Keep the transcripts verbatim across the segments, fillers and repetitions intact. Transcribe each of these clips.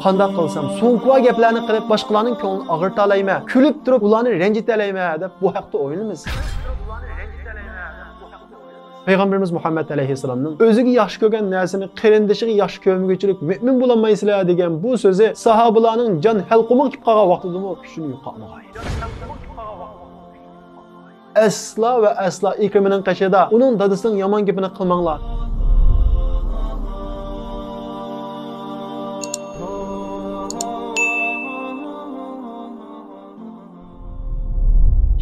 قانداق قىلسام سۇڭكۇا گەپلەرنى قىلىپ باشقىلارنىڭ كۆڭلىنى ئاغرىتالايمەن، كۈلۈپ تۇرۇپ ئۇلارنى رەنجىتەلەيمەن دەپ بۇ ھەقتە ئويلىنىمىز. پەيغەمبىرىمىز مۇھەممەد ئەلەيھىسسالامنىڭ «ئۆزىگە ياخشى كۆرگەن نەرسىنى قېرىندىشىغا ياخشى كۆرمىگۈچىلىك مۆمىن بولالمايسىلەر» دېگەن بۇ سۆزى ساھابىلارنىڭ جان ھەلقۇمىغا كېلىپ قالغان ۋاقتىدىمۇ كۈچىنى يوقاتمىغان. ئەسلا ۋە ئەسلا ئىكرىمىنىڭ قېشىدا ئۇنىڭ دادىسىنىڭ يامان گېپىنى قىلماڭلار.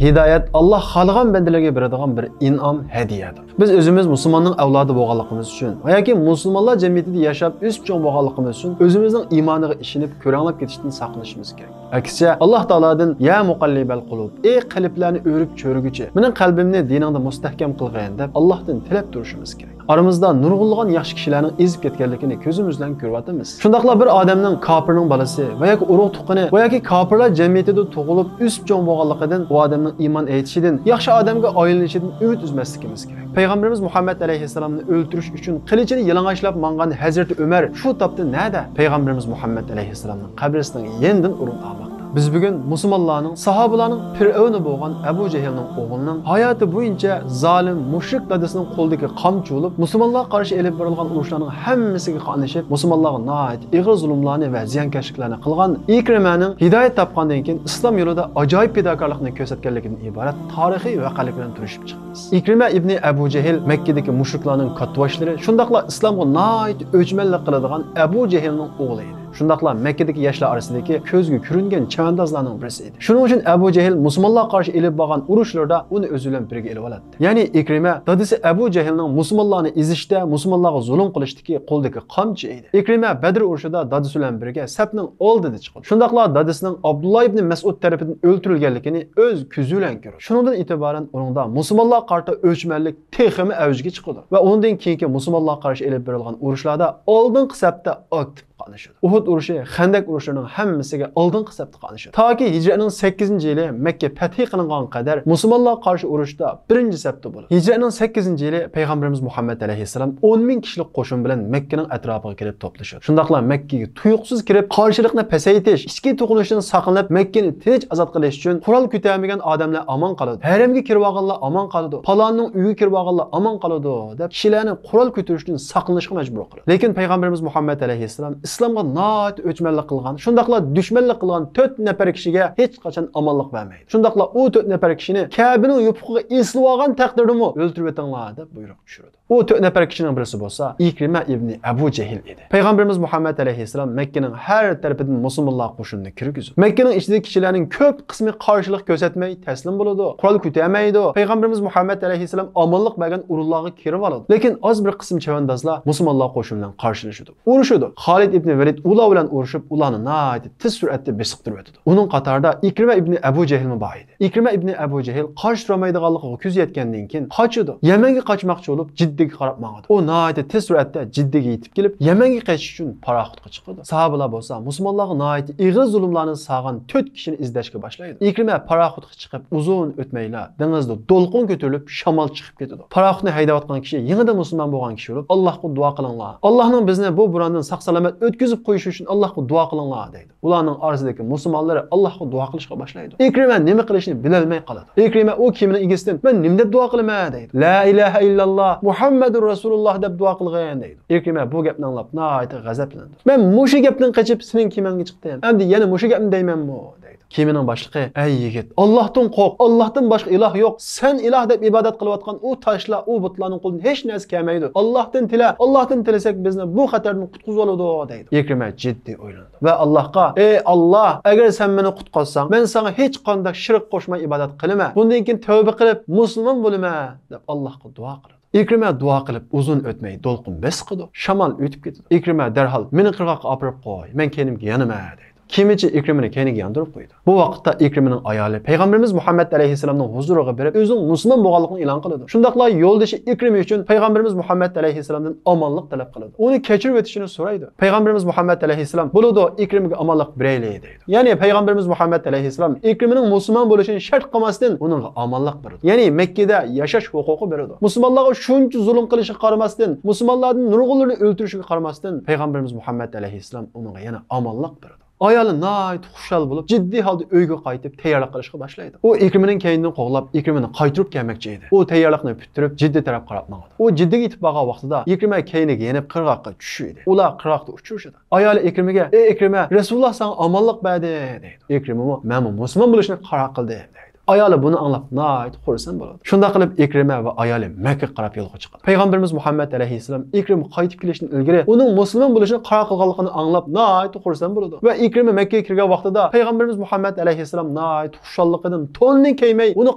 ھىدايەت ئاللا خالىغان بەندىلەرگە بېرىدىغان بىر ئىنئام، ھەدىيەدۇر. بىز ئۆزىمىز مۇسۇلماننىڭ ئەۋلادى بولغانلىقىمىز ئۈچۈن ۋە ياكى مۇسۇلمانلار جەمئىيىتىدە ياشاپ ئۆسۈپ چوڭ بولغانلىقىمىز ئۈچۈن ئۆزىمىزنىڭ ئىمانىغا ئىشىنىپ كۆرەڭلەپ كېتىشتىن ساقلىنىشىمىز كېرەك. ئەكسىچە، ئاللا تائالادىن «يا مۇقەللىبەل قۇلۇب، ئەي قەلبلەرنى ئۆرۈپ چۆرىگۈچى، مېنىڭ قەلبىمنى دىنىڭدا مۇستەھكەم قىلغىن» دەپ ئاللاھتىن تىلەپ تۇرۇشىمىز كېرەك. ئارىمىزدا نۇرغۇنلىغان ياخشى كىشىلەرنىڭ ئېزىپ كەتكەنلىكىنى كۆزىمىز بىلەن كۆرۈۋاتىمىز. شۇنداقلا بىر ئادەمنىڭ كاپىرنىڭ بالىسى ۋە ياكى ئۇرۇق تۇغقىنى ۋە ياكى كاپىرلار جەمئىيىتىدە تۇغۇلۇپ ئۆسۈپ چوڭ بولغانلىقىدىن ئۇ ئادەمنىڭ ئىمان ئېيتىشىدىن، ياخشى ئادەمگە ئايلىنىشىدىن ئۈمىد ئۈزمەسلىكىمىز كېرەك. پەيغەمبىرىمىز مۇھەممەد ئەلەيھىسسالامنى ئۆلتۈرۈش ئۈچۈن قىلىچىنى يالىڭاچلاپ ماڭغان ھەزرىتى ئۆمەر شۇ تاپتا نەدە؟ پەيغەمبىرىمىز مۇھەممەد ئەلەيھىسسالامنىڭ قەبرىسىنىڭ يېنىدىن ئورۇن ئالماقتا. بىز بۈگۈن مۇسۇلمانلارنىڭ، ساھابىلارنىڭ پىرئەۋنى بولغان ئەبۇ جەھىلنىڭ ئوغلىنىڭ ھاياتى بويىچە زالىم، مۇشرىك دادىسىنىڭ قولىدىكى قامچا بولۇپ، مۇسۇلمانلارغا قارشى ئېلىپ بېرىلغان ئۇرۇشلارنىڭ ھەممىسىگە قاتنىشىپ، مۇسۇلمانلارغا ناھايىتى ئېغىر زۇلۇملارنى ۋە زىيانكەشلىكلەرنى قىلغان ئىكرىمەنىڭ ھىدايەت تاپقاندىن كېيىن ئىسلام يولىدا ئاجايىپ پىداكارلىقنى كۆرسەتكەنلىكىدىن ئىبارەت تارىخىي ۋەقەلىك بىلەن تونۇشۇپ چىقىمىز. ئىكرىمە ئىبنى ئەبۇ جەھىل مەككىدىكى مۇشرىكلارنىڭ كاتتىباشلىرى، شۇنداقلا ئىسلامغا ناھايىتى ئۆچمەنلىك قىلىدىغان ئەبۇ جەھىلنىڭ ئوغلى ئىدى. شۇنداقلا مەككىدىكى ياشلار ئارىسىدىكى كۆزگە كۆرۈنگەن چەۋەندازلارنىڭ بىرسى ئىدى. شۇنىڭ ئۈچۈن ئەبۇ جەھىل مۇسۇلمانلارغا قارشى ئېلىپ بارغان ئۇرۇشلىرىدا ئۇنى ئۆزى بىلەن بىرگە ئېلىۋالاتتى. يەنى ئىكرىمە دادىسى ئەبۇ جەھىلنىڭ مۇسۇلمانلارنى ئېزىشتە، مۇسۇلمانلارغا زۇلۇم قىلىشتىكى قولىدىكى قامچا ئىدى. ئىكرىمە بەدر ئۇرۇشىدا دادىسى بىلەن بىرگە سەپنىڭ ئالدىدا چىقىدۇ. شۇنداقلا دادىسىنىڭ ئابدۇللا ئىبنى مەسئۇد تەرىپىدىن ئۆلتۈرۈلگەنلىكىنى ئۆز كۆزى بىلەن كۆرىدۇ. شۇنىڭدىن ئېتىبارەن ئۇنىڭدا مۇسۇلمانلارغا قارىتا ئۆچمەنلىك تېخىمۇ ئەۋجىگە چىقىدۇ. ۋە ئۇنىڭدىن كېيىنكى مۇسۇلمانلارغا قارشى ئېلىپ بېرىلغان ئۇرۇشلاردا ئالدىنقى سەپتە ئاكتىپ قاتنىشىدۇ. ئۇھۇد ئۇرۇشى، خەندەك ئۇرۇشلىرىنىڭ ھەممىسىگە ئالدىنقى سەپتە قاتنىشىدۇ. تاكى ھىجرەتنىڭ سەككىزىنچى يىلى مەككە پەتھى قىلىنغانغا قەدەر مۇسۇلمانلارغا قارشى ئۇرۇشتا بىرىنچى سەپتە بولىدۇ. ھىجرەتنىڭ سەككىزىنچى يىلى پەيغەمبىرىمىز مۇھەممەد ئەلەيھىسسالام ئون مىڭ كىشىلىك قوشۇن بىلەن مەككىنىڭ ئەتراپىغا كېلىپ توپلىشىدۇ. شۇنداقلا مەككىگە تۇيۇقسىز كىرىپ، قارشىلىقنى پەسەيتىش، ئىچكى توقۇنۇشتىن ساقلىنىپ، مەككىنى تىنچ ئازاد قىلىش ئۈچۈن قورال كۆتەرمىگەن ئادەملەر ئامان قالىدۇ، ھەرەمگە كىرىۋالغانلار ئامان قالىدۇ، پالاننىڭ ئۆيىگە كىرىۋالغانلار ئامان قالىدۇ، دەپ كىشىلەرنى قورال كۆتۈرۈشتىن ساقلىنىشقا مەجبۇر قىلىدۇ. لېكىن پەيغەمبىرىمىز مۇھەممەد ئەلەيھىسسالام ئىسلامغا ناھايىتى ئۆچمەنلىك قىلغان، شۇنداقلا دۈشمەنلىك قىلغان تۆت نەپەر كىشىگە ھېچقاچان ئامانلىق بەرمەيدۇ. شۇنداقلا ئۇ تۆت نەپەر كىشىنى كەبىنىڭ يوپۇقىغا ئېسىلىۋالغان تەقدىردىمۇ ئۆلتۈرۈۋېتىڭلار، دەپ بۇيرۇق چۈشۈرىدۇ. ئۇ تۆت نەپەر كىشىنىڭ بىرسى بولسا ئىكرىمە ئىبنى ئەبۇ جەھىل ئىدى. پەيغەمبىرىمىز مۇھەممەد ئەلەيھىسسالام مەككىنىڭ ھەر تەرىپىدىن مۇسۇلمانلار قوشۇنىنى كىرگۈزىدۇ. مەككىنىڭ ئىچىدىكى كىشىلەرنىڭ كۆپ قىسمى قارشىلىق كۆرسەتمەي تەسلىم بولىدۇ، قورال كۆتەرمەيدۇ. پەيغەمبىرىمىز مۇھەممەد ئەلەيھىسسالام ئامانلىق بەرگەن ئورۇنلارغا كىرىۋالىدۇ. لېكىن ئاز بىر قىسىم چەۋەندازلار مۇسۇلمانلار قوشۇنى بىلەن قارشىلىشىدۇ، ئۇرۇشىدۇ. خالىد ئىبنى ۋەلىد ئۇلار بىلەن ئۇرۇشۇپ، ئۇلارنى ناھايىتى تېز سۈرئەتتە بېسىقتۇرۇۋېتىدۇ. ئۇنىڭ قاتارىدا ئىكرىمە ئىبنى ئەبۇ جەھىلمۇ بار ئىدى. ئىكرىمە ئىبنى ئەبۇ جەھىل قارشى تۇرالمايدىغانلىقىغا كۆزى يەتكەندىن كېيىن قاچىدۇ. يەمەنگە قاچماقچى بولۇپ، جىددىگە قاراپ ماڭىدۇ. ئۇ ناھايىتى تېز سۈرئەتتە جىددىگە يېتىپ كېلىپ، يەمەنگە قېچىش ئۈچۈن پاراخوتقا چىقىدۇ. ساھابىلار بولسا مۇسۇلمانلارغا ناھايىتى ئېغىر زۇلۇملارنى سالغان تۆت كىشىنى ئىزدەشكە باشلايدۇ. ئىكرىمە پاراخوتقا چىقىپ، ئۇزۇن ئۆتمەيلا دېڭىزدا دولقۇن كۆتۈرۈلۈپ، شامال چىقىپ كېتىدۇ. پاراخوتنى ھەيدەۋاتقان كىشى يېڭىدىن مۇسۇلمان بولغان كىشى بولۇپ، «ئاللاھقا دۇئا قىلىڭلار. ئاللاھنىڭ بىزنى بۇ بورانىدىن ساق-سالامەت ئۆتكۈزۈپ قويۇشى ئۈچۈن ئاللاھقا دۇئا قىلىڭلار» دەيدۇ. ئۇلارنىڭ ئارىسىدىكى مۇسۇلمانلىرى ئاللاھقا دۇئا قىلىشقا باشلايدۇ. ئىكرىمە نېمە قىلىشنى بىلەلمەي قالىدۇ. ئىكرىمە ئۇ كېمىنىڭ ئىگىسىدىن، «مەن نېمە دەپ دۇئا قىلىمەن؟» دەيدۇ. «لا ئىلاھە ئىللاللا، مۇھەممەدۇر رەسۇلۇللا دەپ دۇئا قىلغىن» دەيدۇ. ئىكرىمە بۇ گەپنى ئاڭلاپ ناھايىتى غەزەپلىنىدۇ. «مەن مۇشۇ گەپتىن قېچىپ سېنىڭ كېمەڭگە چىقتىم. ئەمدى يەنە مۇشۇ گەپنى دەيمەنمۇ؟» دەيدۇ. كېمىنىڭ باشلىقى، «ئەي يىگىت، ئاللاھتىن قورق، ئاللاھتىن باشقا ئىلاھ يوق. سەن ئىلاھ دەپ ئىبادەت قىلىۋاتقان ئۇ تاشلار، ئۇ بۇتلارنىڭ قولىدىن ھېچ نەرسە كەلمەيدۇ. ئاللاھتىن تىلە، ئاللاھتىن تىلىسەك بىزنى بۇ خەتەردىن قۇتقۇزۇۋالىدۇ» دەيدۇ. ئىكرىمە جىددىي ئويلىنىدۇ ۋە ئاللاھقا، «ئەي ئاللاھ، ئەگەر سەن مېنى قۇتقازساڭ، مەن ساڭا ھېچقانداق شىرك قوشماي ئىبادەت قىلىمەن. بۇندىن كېيىن تەۋبە قىلىپ مۇسۇلمان بولىمەن» دەپ ئاللاھقا دۇئا قىلىدۇ. ئىكرىمە دۇئا قىلىپ ئۇزۇن ئۆتمەي دولقۇن بېسىقىدۇ، شامال ئۆتۈپ كېتىدۇ. ئىكرىمە دەرھال، «مېنى قىرغاققا ئاپىرىپ قوي، مەن كەينىمگە يانىمەن» دەيدۇ. كېمىچى ئىكرىمىنى كەينىگە ياندۇرۇپ قويىدۇ. بۇ ۋاقىتتا ئىكرىمىنىڭ ئايالى پەيغەمبىرىمىز مۇھەممەد ئەلەيھىسسالامنىڭ ھۇزۇرىغا بېرىپ، ئۆزىنىڭ مۇسۇلمان بولغانلىقىنى ئېلان قىلىدۇ. شۇنداقلا يولدىشى ئىكرىمە ئۈچۈن پەيغەمبىرىمىز مۇھەممەد ئەلەيھىسسالامدىن ئامانلىق تەلەپ قىلىدۇ. ئۇنى كەچۈرۈۋېتىشىنى سورايدۇ. پەيغەمبىرىمىز مۇھەممەد ئەلەيھىسسالام، بولىدۇ، ئىكرىمىگە ئامانلىق بېرەيلى، دەيدۇ. يەنى پەيغەمبىرىمىز مۇھەممەد ئەلەيھىسسالام ئىكرىمىنىڭ مۇسۇلمان بولۇشىنى شەرت قىلماستىن، ئۇنىڭغا ئامانلىق بېرىدۇ. يەنى مەككىدە ياشاش ھوقۇقى بېرىدۇ. مۇسۇلمانلارغا شۇنچە زۇلۇم قىلىشىغا قارىماستىن، مۇسۇلمانلاردىن نۇرغۇنلىرىنى ئۆلتۈرۈشىگە قارىماستىن، پەيغەمبىرىمىز مۇھەممەد ئەلەيھىسسالام ئۇنىڭغا يەنە ئامانلىق بېرىدۇ. ئايالى ناھايىتى خۇشال بولۇپ، جىددىي ھالدا ئۆيگە قايتىپ تەييارلىق قىلىشقا باشلايدۇ. ئۇ ئىكرىمىنىڭ كەينىدىن قوغلاپ، ئىكرىمىنى قايتۇرۇپ كەلمەكچى ئىدى. ئۇ تەييارلىقنى پۈتتۈرۈپ، جىددە تەرەپ قاراپ ماڭىدۇ. ئۇ جىددىگە يېتىپ بارغان ۋاقتىدا ئىكرىمە كەينىگە يېنىپ قىرغاققا چۈشىدۇ. ئۇلار قىرغاقتا ئۇچرىشىدۇ. ئايالى ئىكرىمىگە، ئى ئىكرىمە، رەسۇلۇللا ساڭا ئامانلىق بەردى، دەيدۇ. ئىكرىمىمۇ، مەنمۇ مۇسۇلمان بولۇشنى قارار قىلدىم، دەيدۇ. ئايالى بۇنى ئاڭلاپ ناھايىتى خۇرسەن بولىدۇ. شۇنداق قىلىپ ئىكرىمە ۋە ئايالى مەككىگە قاراپ يولغا چىقىدۇ. پەيغەمبىرىمىز مۇھەممەد ئەلەيھىسسالام ئىكرىمە قايتىپ كېلىشتىن ئىلگىرى ئۇنىڭ مۇسۇلمان بولۇشنى قارار قىلغانلىقىنى ئاڭلاپ ناھايىتى خۇرسەن بولىدۇ ۋە ئىكرىمە مەككىگە كىرگەن ۋاقتىدا پەيغەمبىرىمىز مۇھەممەد ئەلەيھىسسالام ناھايىتى خۇشاللىقىدىن تونىنى كىيمەي ئۇنى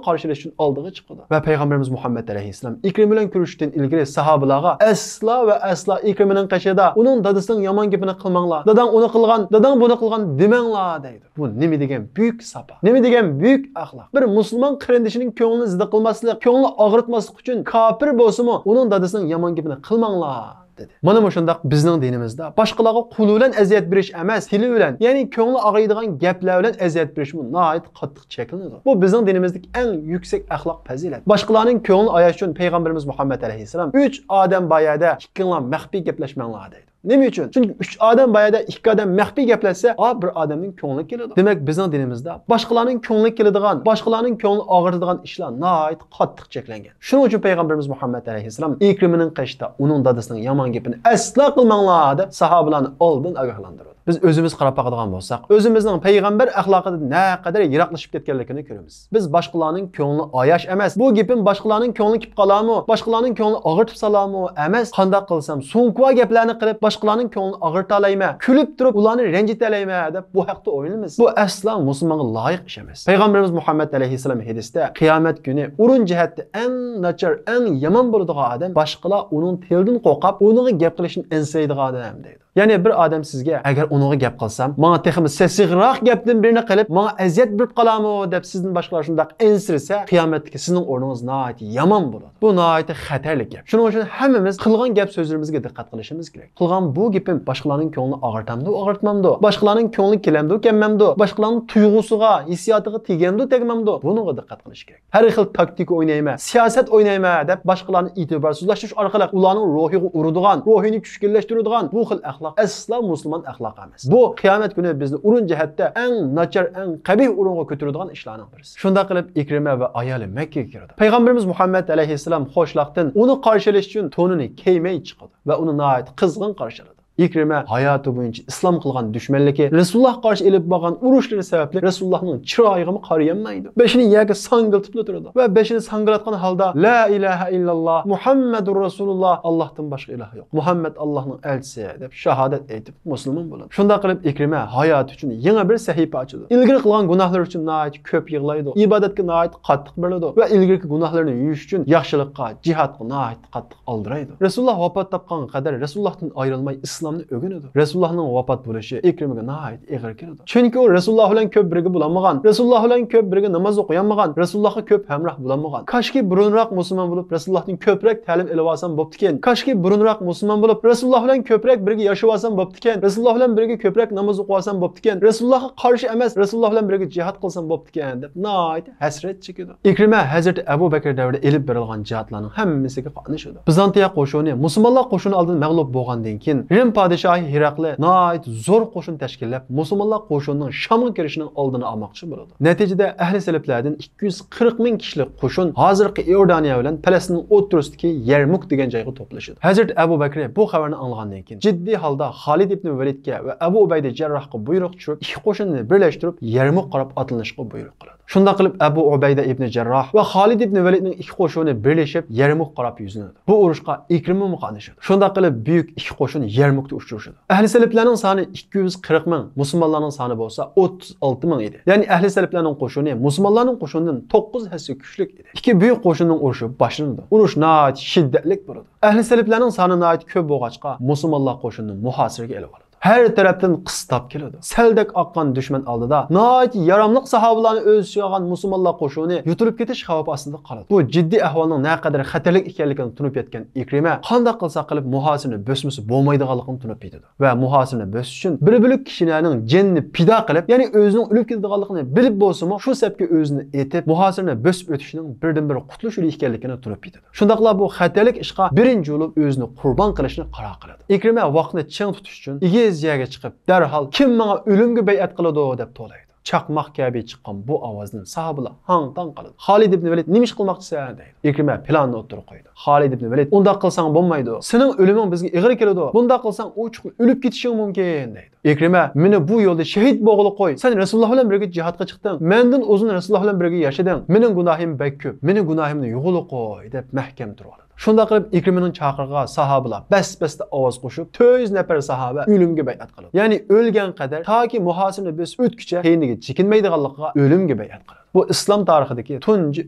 قارشى ئېلىش ئۈچۈن ئالدىغا چىقىدۇ. ۋە پەيغەمبىرىمىز مۇھەممەد ئەلەيھىسسالام ئىكرىمە بىلەن كۆرۈشۈشتىن ئىلگىرى ساھابىلارغا ئەسلا ۋە ئەسلا ئىكرىمىنىڭ قېشىدا ئۇنىڭ دادىسىنىڭ يامان گېپىنى قىلماڭلار، داداڭ ئۇنى قىلغان، داداڭ بۇنى قىلغان دېمەڭلار، دەيدۇ. بۇ نېمە دېگەن بۈيۈك ساپا، نېمە دېگەن بۈيۈك ئەخلاق. بىر مۇسۇلمان قېرىندىشىنىڭ كۆڭلىنى زىدە قىلماسلىق، كۆڭلىنى ئاغرىتماسلىق ئۈچۈن كاپىر بولسىمۇ ئۇنىڭ دادىسىنىڭ يامان گېپىنى قىلماڭلار، دېدى. مانا مۇشۇنداق بىزنىڭ دىنىمىزدا باشقىلارغا قول بىلەن ئەزىيەت بېرىش ئەمەس، تىل بىلەن، يەنى كۆڭلى ئاغرىيدىغان گەپلەر بىلەن ئەزىيەت بېرىشمۇ ناھايىتى قاتتىق چەكلىنىدۇ. بۇ بىزنىڭ دىنىمىزدىكى ئەڭ يۈكسەك ئەخلاق پەزىلەت. باشقىلارنىڭ كۆڭلىنى ئاياش ئۈچۈن پەيغەمبىرىمىز مۇھەممەد ئەلەيھىسسالام، ئۈچ ئادەم بار يەردە ئىككىڭلار مەخپىي گەپلەشمەڭلار، دەيدۇ. نېمە ئۈچۈن؟ چۈنكى ئۈچ ئادەم بار يەردە ئىككى ئادەم مەخپىي گەپلەشسە، ئا، بىر ئادەمنىڭ كۆڭلى كېلىدۇ. دېمەك، بىزنىڭ دىنىمىزدا باشقىلارنىڭ كۆڭلى كېلىدىغان، باشقىلارنىڭ كۆڭلى ئاغرىتىدىغان ئىشلار ناھايىتى قاتتىق چەكلەنگەن. شۇنىڭ ئۈچۈن پەيغەمبىرىمىز مۇھەممەد ئەلەيھىسسالام ئىكرىمىنىڭ قېشىدا ئۇنىڭ دادىسىنىڭ يامان گېپىنى ئەسلا قىلماڭلار دەپ ساھابىلارنى ئالدىن ئاگاھلاندۇرىدۇ. بىز ئۆزىمىز قاراپ باقىدىغان بولساق، ئۆزىمىزنىڭ پەيغەمبەر ئەخلاقىدىن نەقەدەر يىراقلىشىپ كەتكەنلىكىنى كۆرىمىز. بىز باشقىلارنىڭ كۆڭلىنى ئاياش ئەمەس، بۇ گېپىم باشقىلارنىڭ كۆڭلىنى كېلىپ قالارمۇ، باشقىلارنىڭ كۆڭلىنى ئاغرىتىپ سالارمۇ ئەمەس، قانداق قىلسام سوڭكىۋا گەپلەرنى قىلىپ باشقىلارنىڭ كۆڭلىنى ئاغرىتالايمەن، كۈلۈپ تۇرۇپ ئۇلارنى رەنجىتەلەيمەن دەپ بۇ ھەقتە ئويلىنىمىز. بۇ ئەسلا مۇسۇلمانغا لايىق ئىش ئەمەس. پەيغەمبىرىمىز مۇھەممەد ئەلەيھىسسالام ھەدىستە قىيامەت كۈنى ئورۇن جەھەتتە ئەڭ ناچار، ئەڭ يامان بولىدىغان ئادەم باشقىلار ئۇنىڭ تىلىدىن قورقۇپ، ئۇنىڭغا گەپ قىلىشتىن ئەنسىرەيدىغان ئادەم، دەيدۇ. يەنى بىر ئادەم سىزگە، ئەگەر ئۇنىڭغا گەپ قىلسام، ماڭا تېخىمۇ سېسىقراق گەپتىن بىرنى قىلىپ، ماڭا ئەزىيەت بېرىپ قالارمۇ دەپ سىزدىن باشقىلار شۇنداق ئەنسىرىسە، قىيامەتتىكى سىزنىڭ ئورنىڭىز ناھايىتى يامان بولىدۇ. بۇ ناھايىتى خەتەرلىك گەپ. شۇنىڭ ئۈچۈن ھەممىمىز قىلغان گەپ سۆزلىرىمىزگە دىققەت قىلىشىمىز كېرەك. قىلغان بۇ گېپىم باشقىلارنىڭ كۆڭلىنى ئاغرىتامدۇ، ئاغرىتمامدۇ؟ باشقىلارنىڭ كۆڭلى كېلەمدۇ، كەلمەمدۇ؟ باشقىلارنىڭ تۇيغۇسىغا، ھېسسىياتىغا تېگەمدۇ، تەگمەمدۇ؟ بۇنىڭغا دىققەت قىلىش كېرەك. ھەر خىل تاكتىكا ئوينايمەن، سىياسەت ئوينايمەن دەپ باشقىلارنى ئېتىبارسىزلاشتۇرۇش ئارقىلىق ئۇلارنىڭ روھىغا ئۇرىدىغان، روھىنى چۈشكۈنلەشتۈرىدىغان بۇ خىل ئەخلاق ئەسلا مۇسۇلمان ئەخلاقى ئەمەس. بۇ قىيامەت كۈنى بىزنى ئورۇن جەھەتتە ئەڭ ناچار، ئەڭ قەبىھ ئورۇنغا كۆتۈرىدىغان ئىشلارنىڭ بىرسى. شۇنداق قىلىپ ئىكرىمە ۋە ئايالى مەككىگە كىرىدۇ. پەيغەمبىرىمىز مۇھەممەد ئەلەيھىسسالام خوشلۇقتىن ئۇنى قارشى ئېلىش ئۈچۈن تونىنى كىيمەي چىقىدۇ ۋە ئۇنى ناھايىتى قىزغىن قارشى ئالىدۇ. ئىكرىمە ھاياتى بويىچە ئىسلام قىلغان دۈشمەنلىكى، رەسۇلۇللاھقا قارشى ئېلىپ بارغان ئۇرۇشلىرى سەۋەبلىك رەسۇلۇللاھنىڭ چىرايىغىمۇ قارىيالمايدۇ. بېشىنى يەرگە ساڭگىلىتىپلا تۇرىدۇ ۋە بېشىنى ساڭگىلاتقان ھالدا، لا ئىلاھە ئىللاللا، مۇھەممەدۇر رەسۇلۇللا، ئاللاھتىن باشقا ئىلاھ يوق، مۇھەممەد ئاللاھنىڭ ئەلچىسى دەپ شاھادەت ئېيتىپ مۇسۇلمان بولىدۇ. شۇنداق قىلىپ ئىكرىمە ھاياتى ئۈچۈن يېڭى بىر سەھىپە ئاچىدۇ. ئىلگىرى قىلغان گۇناھلىرى ئۈچۈن ناھايىتى كۆپ يىغلايدۇ. ئىبادەتكە ناھايىتى قاتتىق بېرىلىدۇ ۋە ئىلگىرىكى گۇناھلىرىنى يۇيۇش ئۈچۈن ياخشىلىققا، جىھادقا ناھايىتى قاتتىق ئالدىرايدۇ. رەسۇلۇللا ۋاپات تاپقانغا قەدەر رەسۇلۇللاھتىن ئايرىلماي ئىسلامنى ئۆگىنىدۇ. رەسۇلۇللاھنىڭ ۋاپات بولۇشى ئىكرىمىگە ناھايىتى ئېغىر كېلىدۇ. چۈنكى ئۇ رەسۇلۇللا بىلەن كۆپ بىرگە بولالمىغان، رەسۇلۇللا بىلەن كۆپ بىرگە ناماز ئوقۇيالمىغان، رەسۇلۇللاغا كۆپ ھەمراھ بولالمىغان. كاشكى بۇرۇنراق مۇسۇلمان بولۇپ، رەسۇلۇللاھتىن كۆپرەك تەلىم ئېلىۋالسام بوپتىكەن. كاشكى بۇرۇنراق مۇسۇلمان بولۇپ، رەسۇلۇللا بىلەن كۆپرەك بىرگە ياشىۋالسام بوپتىكەن. رەسۇلۇللا بىلەن بىرگە كۆپرەك ناماز ئوقۇۋالسام بوپتىكەن. رەسۇلۇللاغا قارشى ئەمەس، رەسۇلۇللا بىلەن بىرگە جىھاد قىلسام بوپتىكەن، دەپ ناھايىتى ھەسرەت چېكىدۇ. ئىكرىمە ھەزرىتى ئەبۇ بەكرى دەۋرىدە ئېلىپ بېرىلغان جىھادلارنىڭ ھەممىسىگە قاتنىشىدۇ. بىزانتىيە قوشۇنى مۇسۇلمانلار قوشۇنى ئالدىدا مەغلۇپ بولغاندىن كېيىن، رىم پادىشاھى ھېراقلى ناھايىتى زور قوشۇن تەشكىللەپ، مۇسۇلمانلار قوشۇنىنىڭ شامغا كىرىشىنىڭ ئالدىنى ئالماقچى بولىدۇ. نەتىجىدە ئەھلى سەلەپلەردىن ئىككى يۈز قىرىق مىڭ كىشىلىك قوشۇن ھازىرقى ئىئوردانىيە بىلەن پەلەستىننىڭ ئوتتۇرىسىدىكى يەرمۇك دېگەن جايغا توپلىشىدۇ. ھەزرىتى ئەبۇ بەكرى بۇ خەۋەرنى ئاڭلىغاندىن كېيىن، جىددىي ھالدا خالىد ئىبنى ۋەلىدكە ۋە ئەبۇ ئۇبەيدە جەرراھقا بۇيرۇق چۈشۈرۈپ، ئىككى قوشۇننى بىرلەشتۈرۈپ، يەرمۇك قاراپ ئاتلىنىشقا بۇيرۇق قىلىدۇ. شۇنداق قىلىپ، ئەبۇ ئۇبەيدە ئىبنى جەرراھ ۋە خالىد ئىبنى ۋەلىدنىڭ ئىككى قوشۇنى بىرلىشىپ، يەرمۇك قاراپ يۈزلىنىدۇ. بۇ ئۇرۇشقا ئىكرىمىمۇ قاتنىشىدۇ. شۇنداق قىلىپ، بۈيۈك ئىككى قوشۇن يەرمۇكتا ئۇچرىشىدۇ. ئەھلى سەلەپلەرنىڭ سانى ئىككى يۈز قىرىق مىڭ، مۇسۇلمانلارنىڭ سانى بولسا ئوتتۇز ئالتە مىڭ ئىدى. يەنى ئەھلى سەلەپلەرنىڭ قوشۇنى مۇسۇلمانلارنىڭ قوشۇنىدىن توققۇز ھەسسە كۈچلۈك ئىدى. ئىككى بۈيۈك قوشۇننىڭ ئۇرۇشى باشلىنىدۇ. ئۇرۇش ناھايىتى شىددەتلىك بولىدۇ. ئەھلى سەلەپلەرنىڭ سانى ناھايىتى كۆپ بولغاچقا، مۇسۇلمانلار قوشۇنىنى مۇھاسىرىگە ئېلىۋالىدۇ. ھەر تەرەپتىن قىستاپ كېلىدۇ. سەلدەك ئاققان دۈشمەن ئالدىدا ناھايىتى ياراملىق ساھابىلارنى ئۆز ئىچىگە ئالغان مۇسۇلمانلار قوشۇنى يۇتۇلۇپ كېتىش خەۋپى ئاستىدا قالىدۇ. بۇ جىددىي ئەھۋالنىڭ نەقەدەر خەتەرلىك ئىكەنلىكىنى تونۇپ يەتكەن ئىكرىمە قانداق قىلسا قىلىپ مۇھاسىرنى بۆسمىسە بولمايدىغانلىقىنى تونۇپ يېتىدۇ. ۋە مۇھاسىرنى بۆسۈش ئۈچۈن بىر بۆلەك كىشىلەرنىڭ جېنىنى پىدا قىلىپ، يەنى ئۆزىنىڭ ئۆلۈپ كېتىدىغانلىقىنى بىلىپ بولسىمۇ، شۇ سەپكە ئۆزىنى ئېتىپ، مۇھاسىرنى بۆسۈپ ئۆتۈشنىڭ بىردىنبىر قۇتۇلۇش يولى ئىكەنلىكىنى تونۇپ يېتىدۇ. شۇنداقلا بۇ خەتەرلىك ئىشقا بىرىنچى بولۇپ ئۆزىنى قۇربان قىلىشنى قارار قىلىدۇ. ئىكرىمە ۋاقىتنى چىڭ تۇتۇش ئۈچۈن ئېگىز يەرگە چىقىپ، دەرھال «كىم ماڭا ئۆلۈمگە بەيئەت قىلىدۇ؟» دەپ توۋلايدۇ. چاقماق كەبى چىققان بۇ ئاۋازدىن ساھابىلار ھاڭ-تاڭ قالىدۇ. «خالىد ئىبنى ۋەلىد، نېمە ئىش قىلماقچىسەن؟» دەيدۇ. ئىكرىمە پىلاننى ئوتتۇرىغا قويىدۇ. خالىد ئىبنى ۋەلىد: «ئۇنداق قىلساڭ بولمايدۇ. سېنىڭ ئۆلۈمۈڭ بىزگە ئېغىر كېلىدۇ. بۇنداق قىلساڭ ئوچۇقلا ئۆلۈپ كېتىشىڭ مۇمكىن» دەيدۇ. ئىكرىمە: «مېنى بۇ يولدا شېھىت بولغىلى قوي. سەن رەسۇلۇللا بىلەن بىرگە جىھادقا چىقتىڭ. مەندىن ئۇزۇن رەسۇلۇللا بىلەن بىرگە ياشىدىڭ. مېنىڭ گۇناھىم بەك كۆپ. مېنىڭ گۇناھىمنى يۇغىلى قوي» دەپ مەھكەم تۇرۇۋالىدۇ. شۇنداق قىلىپ ئىكرىمىنىڭ چاقىرىقىغا ساھابىلار بەس-بەستە ئاۋاز قوشۇپ، تۆت يۈز نەپەر ساھابە ئۆلۈمگە بەيئەت قىلىدۇ. يەنى ئۆلگەن قەدەر تاكى مۇھاسىرنى بۆسۈپ ئۆتكۈچە كەينىگە چېكىنمەيدىغانلىقىغا ئۆلۈمگە بەيئەت قىلىدۇ. بۇ ئىسلام تارىخىدىكى تۇنجى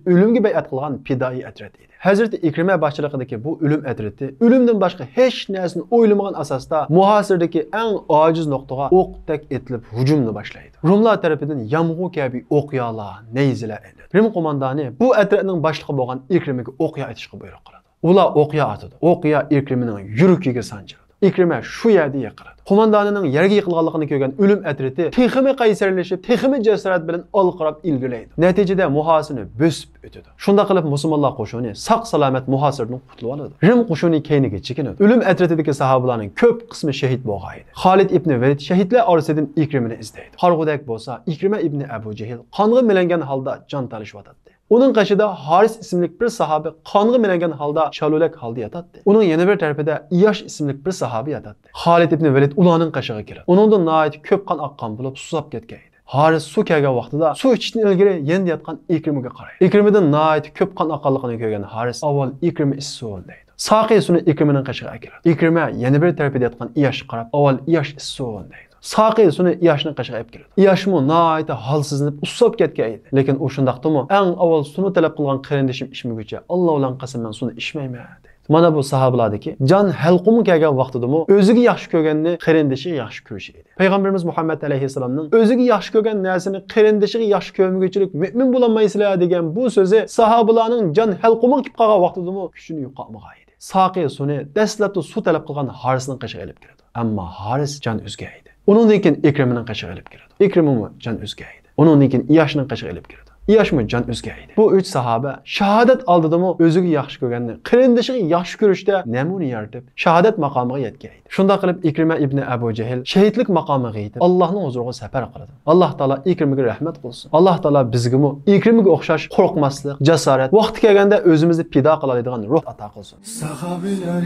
ئۆلۈمگە بەيئەت قىلغان پىدائىي ئەترەت ئىدى. ھەزرىتى ئىكرىمە باشچىلىقىدىكى بۇ ئۆلۈم ئەترىتى ئۆلۈمدىن باشقا ھېچ نەرسىنى ئويلىمىغان ئاساستا مۇھاسىردىكى ئەڭ ئاجىز نۇقتىغا ئوقتەك ئېتىلىپ ھۇجۇمنى باشلايدۇ. روملار تەرىپىدىن يامغۇر كەبى ئوقيالار، نەيزىلەر ئېتىلىدۇ. رىم قوماندانى بۇ ئەترەتنىڭ باشلىقى بولغان ئىكرىمىگە ئوقيا ئېتىشقا بۇيرۇق قىلىدۇ. ئۇلار ئوقيا ئاتىدۇ. ئوقيا ئىكرىمىنىڭ يۈرىكىگە سانجىلىدۇ. ئىكرىمە شۇ يەردە يىقىلىدۇ. قوماندانىنىڭ يەرگە يىقىلغانلىقىنى كۆرگەن ئۆلۈم ئەترىتى تېخىمۇ قەيسەرلىشىپ، تېخىمۇ جاسارەت بىلەن ئالقىراپ ئىلگىرىلەيدۇ. نەتىجىدە مۇھاسىرنى بۆسۈپ ئۆتىدۇ. شۇنداق قىلىپ مۇسۇلمانلار قوشۇنى ساق-سالامەت مۇھاسىردىن قۇتۇلۇۋالىدۇ. رىم قوشۇنى كەينىگە چېكىنىدۇ. ئۆلۈم ئەترىتىدىكى ساھابىلارنىڭ كۆپ قىسمى شېھىت بولغان ئىدى. خالىد ئىبنى ۋەلىد شېھىتلەر ئارىسىدىن ئىكرىمىنى ئىزدەيدۇ. قارىغۇدەك بولسا، ئىكرىمە ئىبنى ئەبۇ جەھىل قانغا مىلەنگەن ھالدا جان تالىشىۋاتاتتى. ئۇنىڭ قېشىدا ھارىس ئىسىملىك بىر ساھابە قانغا مىلەنگەن ھالدا شالۇلەك ھالدا ياتاتتى. ئۇنىڭ يەنە بىر تەرىپىدە ئىياش ئىسىملىك بىر ساھابە ياتاتتى. خالىد ئىبنى ۋەلىد ئۇلارنىڭ قېشىغا كېلىدۇ. ئۇنىڭدىن ناھايىتى كۆپ قان ئاققان بولۇپ، سۇساپ كەتكەن ئىدى. ھارىس سۇ كەلگەن ۋاقتىدا سۇ ئىچىشتىن ئىلگىرى يېنىدا ياتقان ئىكرىمىگە قارايدۇ. ئىكرىمىدىن ناھايىتى كۆپ قان ئاققانلىقىنى كۆرگەن ھارىس ئاۋۋال «ئىكرىمە ئىچسۇن» دەيدۇ. ساقىي سۇنى ئىكرىمىنىڭ قېشىغا ئەكىلىدۇ. ئىكرىمە يەنە بىر تەرىپىدە ياتقان ئىياشقا قاراپ، «ئاۋۋال ئىياش ئىچسۇن» دەيدۇ. ساقىي سۇنى ئىياشنىڭ قېشىغا ئەپ كېلىدۇ. ئىياشمۇ ناھايىتى ھالسىزلىنىپ، ئۇسساپ كەتكەن ئىدى. لېكىن ئۇ شۇنداقتىمۇ، «ئەڭ ئاۋۋال سۇنى تەلەپ قىلغان قېرىندىشىم ئىچمىگۈچە، ئاللا بىلەن قەسەم، مەن سۇنى ئىچمەيمەن» دەيدۇ. مانا بۇ ساھابىلاردىكى جان ھەلقۇمغا كەلگەن ۋاقتىدىمۇ ئۆزىگە ياخشى كۆرگەننى قېرىندىشىغا ياخشى كۆرۈشى ئىدى. پەيغەمبىرىمىز مۇھەممەد ئەلەيھىسسالامنىڭ «ئۆزىگە ياخشى كۆرگەن نەرسىنى قېرىندىشىغا ياخشى كۆرمىگۈچىلىك مۆمىن بولالمايسىلەر» دېگەن بۇ سۆزى ساھابىلارنىڭ جان ھەلقۇمىغا كېلىپ قالغان ۋاقتىدىمۇ كۈچىنى يوقاتمىغان ئىدى. ساقىي سۇنى دەسلەپتە سۇ تەلەپ قىلغان ھارىسنىڭ قېشىغا ئېلىپ كېلىدۇ. ئەمما ھارىس جان ئۈزگەن ئىدى. ئۇنىڭدىن كېيىن ئىكرىمىنىڭ قېشىغا ئېلىپ كېلىدۇ. ئىكرىمىمۇ جان ئۈزگەن ئىدى. ئۇنىڭدىن كېيىن ئىياشنىڭ قېشىغا ئېلىپ كېلىدۇ. ئىياشمۇ جان ئۈزگەن ئىدى. بۇ ئۈچ ساھابە شاھادەت ئالدىدىمۇ ئۆزىگە ياخشى كۆرگەننى قېرىندىشىغا ياخشى كۆرۈشتە نەمۇنە يارىتىپ، شاھادەت ماقامىغا يەتكەن ئىدى. شۇنداق قىلىپ ئىكرىمە ئىبنى ئەبۇ جەھىل شېھىتلىك ماقامىغا يېتىپ، ئاللاھنىڭ ھۇزۇرىغا سەپەر قىلىدۇ. ئاللاھ تائالا ئىكرىمىگە رەھمەت قىلسۇن. ئاللاھ تائالا بىزگىمۇ ئىكرىمىگە ئوخشاش قورقماسلىق، جاسارەت، ۋاقتى كەلگەندە ئۆزىمىزنى پىدا قىلالايدىغان روھ ئاتا قىلسۇن. ساھابىلەر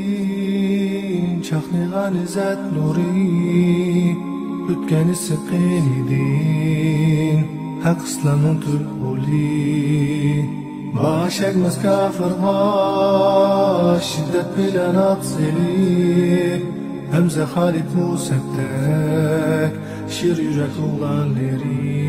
ئىزىدىن چاقنىغان ئىززەت نۇرى، ئۆتكەن ئىسسىق قېنىدىن ھەق ئىسلامنىڭ تۈپ غولى. باش ئەگمەس كاپىرغا شىددەت بىلەن ئات سېلىپ، ھەمزە خالىد مۇسەپدەك شىر يۈرەك ئوغلانلىرى.